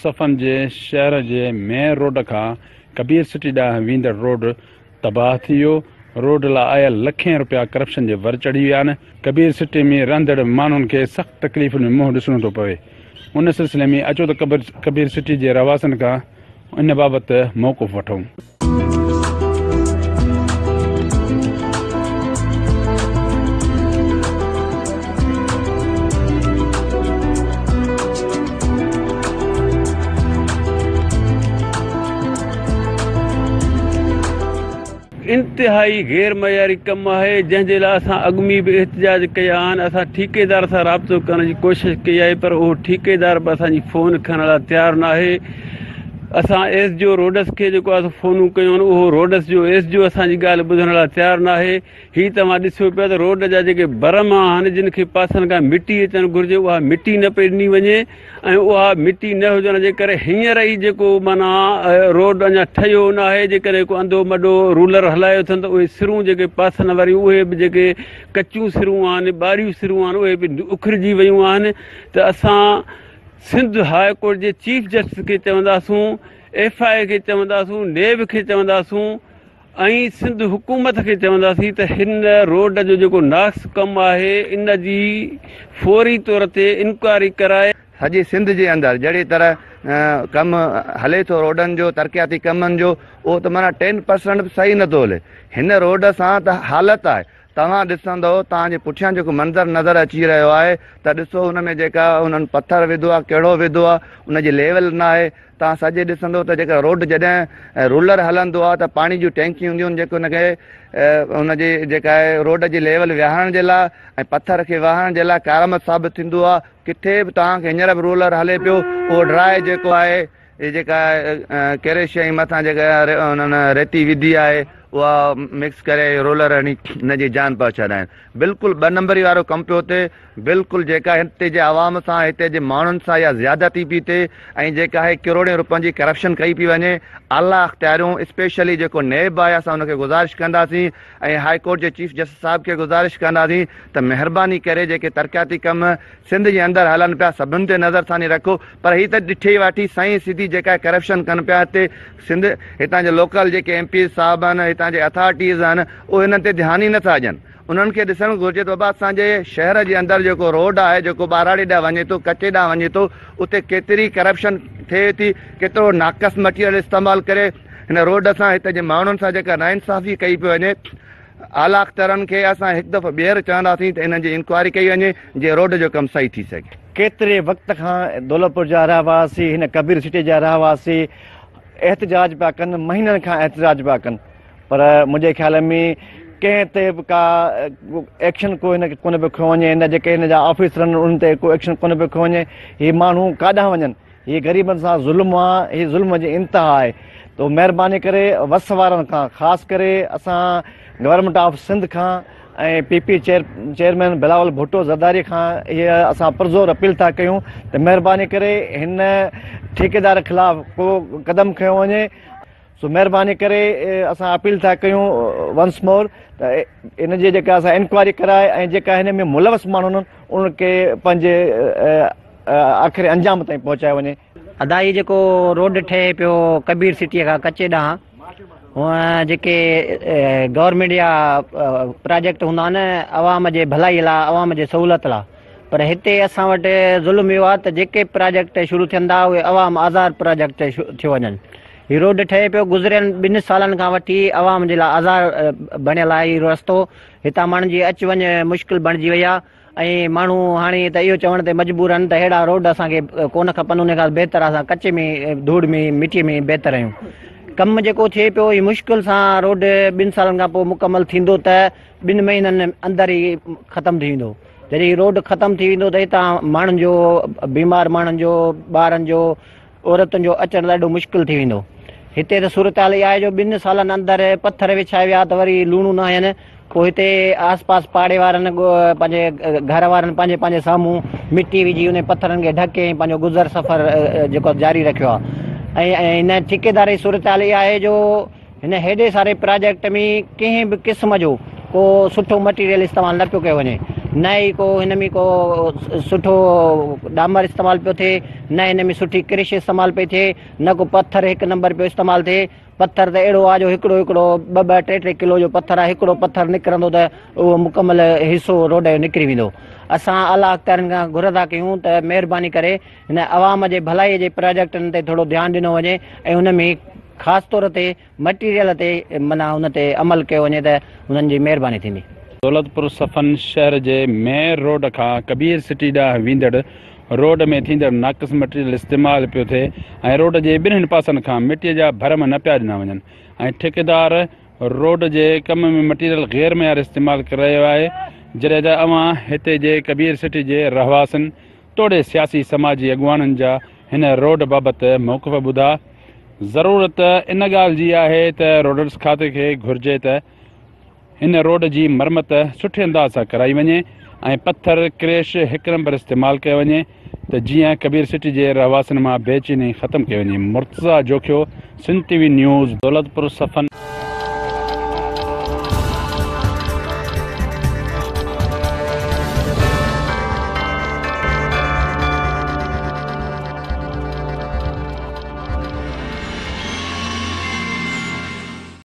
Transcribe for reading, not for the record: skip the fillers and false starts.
صفن جي شهر جي مين روڊ کان ڪبير سٽي ڏانهن ويندڙ روڊ تباهه ٿي ويو، روڊ لا آيل لکين رپيا ڪرپشن جي ور چڙهي ويا آهن، ڪبير سٽي ۾ رهندڙ ماڻهن کي سخت تڪليفن جو منهن ڏسڻو ٿو پوي، ان سلسلي ۾ اچو ته ڪبير سٽي جي رهواسين کان ان بابت موقف وٺون. انتهائي غير معياري ڪم آهي جنهن جي لاء اسان اڳ ۾ به احتجاج ڪيا آهن اسان ٺيڪيدار سان رابطو ڪرڻ جي ڪوشش ڪئي آهي پر اهو ٺيڪيدار به اسان جي فون کڻڻ لاء تيار ناهي اسان ايس ڊي او روڊس کي جيڪو آهي سو فونون ڪيون آهن اهو روڊس جو ايس ڊي او اسان جي ڳالهه ٻڌڻ لاء تيار ناهي هي توهان ڏسو پيا ته روڊ جا جيڪي برم آهن جن کي پاسن کان مٽي اچڻ گهرجي اها مٽي نه پئي ڏني وڃي ۽ اها مٽي نه هجڻ جي ڪري هينئر ئي جيڪو معنيٰ روڊ اڃا ٺهيو نه آهي جيڪڏهن ڪو انڌو مڏو رولر هلايو اٿن ته اهي سرون جيڪي پاسن واريون اهي به جيڪي ڪچيون سرون آهن ٻاريون سرون آهن اهي به اکڙجي ويون آهن ته اسان سنڌ هاء ڪورٽ جي چيف جسٽس کي چونداسون، ايف I اي کي چونداسون، نيب کي چونداسون ۽ سنڌ حڪومت کي چونداسين ته هن روڊ جو جيڪو ناقص ڪم آهي ان جي فوري طور تي انڪوائري ڪرائي. سڄي سنڌ جي اندر جهڙي طرح ڪم هلي ٿو روڊن جو ترقياتي ڪمن جو اهو ته معنيٰ ٽين پرسنٽ به صحيح نٿو هلي هن روڊ سان ته حالت آهي توهان ڏسندؤ توهان جي پٺيان جيڪو منظر نظر اچي رهيو آهي ته ڏسو ان ۾ جيڪا انهن پٿر وڌو آهي ڪهڙو وڌو آهي ان جي ليول نه آهي توهان سڄي ڏسندو ته جيڪا روڊ جڏهن رولر هلندو آهي ته پاڻي جون ٽينڪيون هونديون آهن جيڪو ان کي ان جي جيڪا آهي روڊ جي ليول ويهارڻ جي لاء ۽ پٿر کي وهارڻ جي لاء ڪارآمد ثابت ٿيندو آهي ڪٿي به توهان کي هينئر به رولر هلي پيو اهو ڊراء جيڪو آهي هي جيڪا ڪريش ۽ مٿان جيڪا انهن ريتي وڌي آهي اها مڪس ڪري رولر هڻي هن جي جان پهچائيندا آهن بلڪل ٻه نمبري وارو ڪم پيو ٿئي بلڪل جيڪا هتي جي عوام سان هتي جي ماڻهن سان اها زيادتي پئي ٿئي ۽ جيڪا آهي ڪروڙين روپين جي ڪرپشن ڪئي پئي وڃي اعليٰ اختياريون اسپيشلي جيڪو نيب آهي اسان ان کي گذارش ڪنداسين ۽ هاء ڪورٽ جي چيف جسٽس صاحب کي گذارش ڪنداسين ته مهرباني ڪري جيڪي ترقياتي ڪم سنڌ جي اندر هلن پيا سڀن تي نظر ثاني رکو پر هي ته ڏٺي واٺي سائين سڌي جيڪا ڪرپشن ڪن پيا هتي سنڌ هتان جي لوڪل جيڪي ايم پي ايز صاحب آهن هتان جي اٿارٽيز آهن اهي هنن تي ڌيان ئي نٿا ڏين انهن کي ڏسڻ گهرجي ته بابا اسان جي شهر جي اندر جيڪو روڊ آهي جيڪو ٻهراڙي ڏانهن وڃي ٿو ڪچي ڏانهن وڃي ٿو اتي ڪيتري ڪرپشن ٿئي ٿي ڪيترو ناقص مٽيريل استعمال ڪري هن روڊ سان هتي جي ماڻهن سان جيڪا ناانصافي ڪئي پئي وڃي اعليٰ اختيارن کي اسان هڪ دفعو ٻيهر چونداسين ته انهن جي انڪوائري ڪئي وڃي جيئن روڊ جو ڪم صحيح ٿي سگهي. ڪيتري وقت کان دولتپور جا رهواسي هن ڪبير سٽي جا رهواسي احتجاج پيا ڪن مهينن کان احتجاج پيا ڪن پر منهنجي خيال ۾ ڪنهن تي به ڪا ايڪشن ڪو هن ڪونه پيو کنيو وڃي نه جيڪي هن جا آفيسر آهن انهن تي ڪو ايڪشن ڪونه پيو کنيو وڃي هي ماڻهو ڪاڏانهن وڃن هي غريبن سان ظلم آ هي ظلم جي انتها آهي تو مهرباني ڪري وس وارن کان خاص ڪري اسان گورنمينٽ آف سنڌ کان ۽ P P chairman Bilawal Bhutto Zardari کان هي اسان پرزور اپيل ٿا ڪيون ته مهرباني ڪري هن ٺيڪيدار خلاف ڪو قدم کنيو وڃي سو مهرباني ڪري اسان اپيل ٿا ڪيون ونس مور ته ان جي جيڪا اسان انڪوائري ڪرائي ۽ جيڪا هن ۾ ملوث ماڻهو آهن انهن کي پنهنجي آخري انجام تائين پهچايو وڃي. ادا هي جيڪو روڊ ٺهي پيو ڪبير سٽي کان ڪچي ڏانهن هونء جيڪي گورنمينٽ جا پراجيڪٽ هوندا آهن عوام جي ڀلائي لاء عوام جي سهولت لاء پر هتي اسان وٽ ظلم اهو آهي ته جيڪي پراجيڪٽ شروع ٿين ٿا اهي عوام آزار پراجيڪٽ ٿيو وڃن هي روڊ ٺهي پيو گذريل ٻن سالن کان وٺي عوام جي لاء آزار بڻيل آهي هي رستو هتان ماڻهن جي اچ وڃ مشڪل بڻجي وئي آهي ۽ ماڻهو هاڻي ته اهو چوڻ تي مجبور آهن ته اهڙا روڊ اسان کي ڪونه کپن ان کان بهتر اسان ڪچي ۾ ڌوڙ ۾ مٽي ۾ بهتر آهيون ڪم جيڪو ٿئي پيو هي مشڪل سان روڊ ٻن سالن کان پوء مڪمل ٿيندو ته ٻن مهينن اندر ئي ختم ٿي ويندو جڏهن هي روڊ ختم ٿي ويندو ته هتان ماڻهن جو بيمار ماڻهن جو ٻارن جو عورتن جو اچڻ ڏاڍو مشڪل ٿي ويندو. هتي ته صورتحال اها آهي جو ٻن سالن اندر پٿر وڇايا ويا ته وري لوڻو نه هنين پوء هتي آس پاس پاڙي وارن پنهنجي گهر وارن پنهنجي پنهنجي سامهون مٽي وجهي انهي پٿرن کي ڍڪي ۽ پنهنجو گذر سفر جيڪو جاري رکيو آهي ۽ هن ٺيڪيدار جي صورتحال اها آهي جو هن هيڏي ساري پراجيڪٽ ۾ ڪنهن به قسم جو ڪو سٺو مٽيريل استعمال نه پيو ڪيو وڃي. نه ئي ڪو هن ۾ ڪو سٺو ڏامر استعمال پيو ٿئي، نه هن ۾ سٺي ڪرش استعمال پئي ٿئي، نه ڪو پٿر هڪ نمبر پيو استعمال ٿئي. پٿر ته اهڙو آهي جو هڪڙو هڪڙو ٻه ٻه ٽي ٽي ڪلو جو پٿر آهي، هڪڙو پٿر نڪرندو ته اهو مڪمل حصو روڊ جو نڪري ويندو. اسان اعليٰ اختيارين کان گهر ٿا ڪيون ته مهرباني ڪري هن عوام جي ڀلائي جي پراجيڪٽن تي ٿورو ڌيان ڏنو وڃي ۽ ان ۾ خاص طور تي مٽيريل تي معنيٰ ان تي عمل ڪيو وڃي ته انهن جي مهرباني ٿيندي. دولتپور صفن شهر جي مين روڊ کان ڪبير سٽي ڏانهن ويندڙ روڊ ۾ ٿيندڙ ناقص مٽيريل استعمال پيو ٿئي ۽ روڊ جي ٻنهين پاسن کان مٽي جا ڀرم نه پيا ڏنا وڃن ۽ ٺيڪيدار روڊ جي ڪم ۾ مٽيريل غير معياري استعمال ڪري رهيو آهي جڏهن ته اوهان هتي جي ڪبير سٽي جي رهواسين توڙي سياسي سماجي اڳواڻن جا هن روڊ بابت موقف ٻڌا ضرورت ان ڳالهه جي آهي ته روڊس کاتي کي گهرجي ته هن روڊ جي مرمت سٺي انداز سان ڪرائي وڃي ۽ پٿر ڪريش هڪ نمبر استعمال ڪيو وڃي ته جيئن ڪبير سٽي جي رهواسين مان بي چيني ختم ڪئي وڃي Murtaza Jokhio Sindh T V news Daulatpur Safan.